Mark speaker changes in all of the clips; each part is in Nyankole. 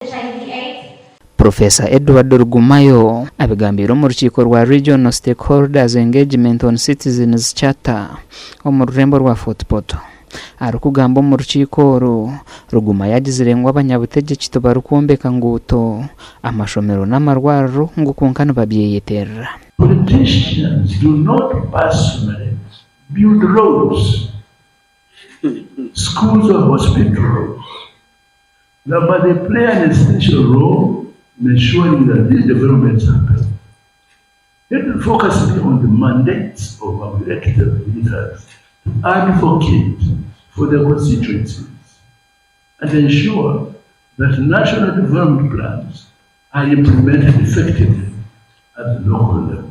Speaker 1: HIV/AIDS.
Speaker 2: Professor Edward Rugumayo abigambiire omu rukiiko rwa Regional Stakeholders Engagement on Citizens Charter omu rurembo rwa Fort Portal. Arikugamba omu rukiiko oru, Rugumayo agizire ngu abanyabutegyeki tibarikwombeka nguuto, amashomero n'amarwariro ngu kwonka nibabyeyeterera.
Speaker 3: Politicians do not personally build roads, schools or hospitals but they play an essential role in ensuring that these developments happen. Let me focus on the mandates of our elected leaders to advocate for their constituencies and ensure that national development plans are implemented effectively at the local level.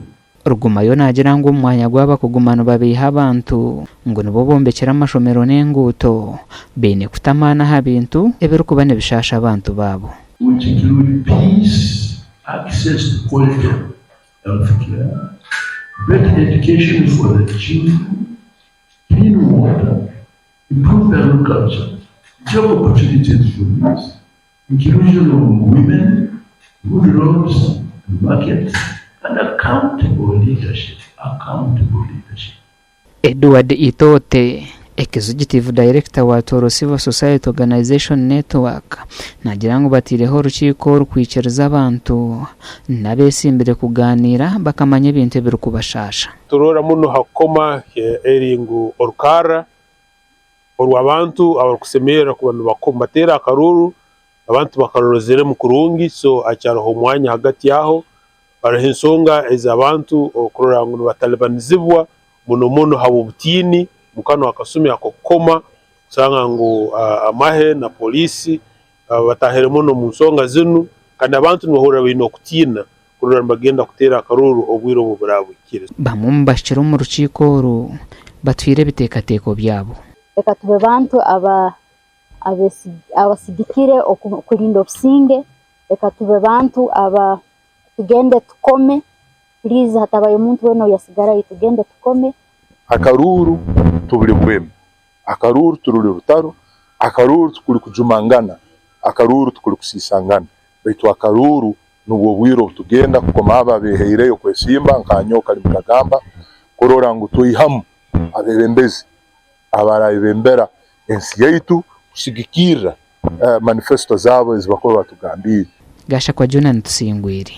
Speaker 2: Rugumayo naagira ngu omu mwanya gwaba kuguma nibabeiha abantu ngu nibo bombekire amashomero n'enguuto, baine kuta amaani aha bintu ebirikuba nibishaasha abantu baabo.
Speaker 3: Which include peace, access to quality health care, better education for the children, clean water, improved agriculture, job opportunities for youth, inclusion of women, good roads and markets, and accountable leadership, accountable leadership.
Speaker 2: Edward Itote, Executive Director wa Tooro Civil Society Organization Network naagira ngu bataireho orukiiko orukwikiriza abantu n'abeesimbire kugaaniira bakamanya ebintu ebirikubashaasha.
Speaker 4: Turora muno ha kukoma eri ngu orukarra orw'abantu abarukusemerra kuba nibateera akaruuru, abantu bakarorozeremu kurungi so hakyaloho omwanya hagati aho. Haroho ensonga ez'abantu okurora ngu nibatalibanizibwa muno muno habw'obutiini mu kanu akasumi ak'okukoma, kusanga ngu amahe na poliisi batahire muno omu nsonga zinu kandi abantu nibahurra baine okutiina kurora nibagenda kuteera akaruuru obwire obu buraaba buhikire.
Speaker 2: Bamwe omu bahikire omu rukiiko oru batwire ebiteekateeko byabo.
Speaker 5: Leka tube bantu abasigikire okurinda obusinge, leka tube bantu aba tugende tukome, please hatabayo omuntu weena oyasigarayo tugende tukome.
Speaker 6: Akaruuru tuburi bwemi, akaruuru tururi rutaro, akaruuru tikuri kujumangana, akaruuru tikuri kusiisangana baitu akaruuru nubwo bwire obu tugenda kukoma abo abehaireyo kwesimba nka nyowe Kalimutagamba kurora ngu tweihamu abebembezi abarayebembera ensi yaitu kusigikirra manifesto zaabo ezi bakuba batugambiire.
Speaker 2: Gashakwa Jonah Tusingwire.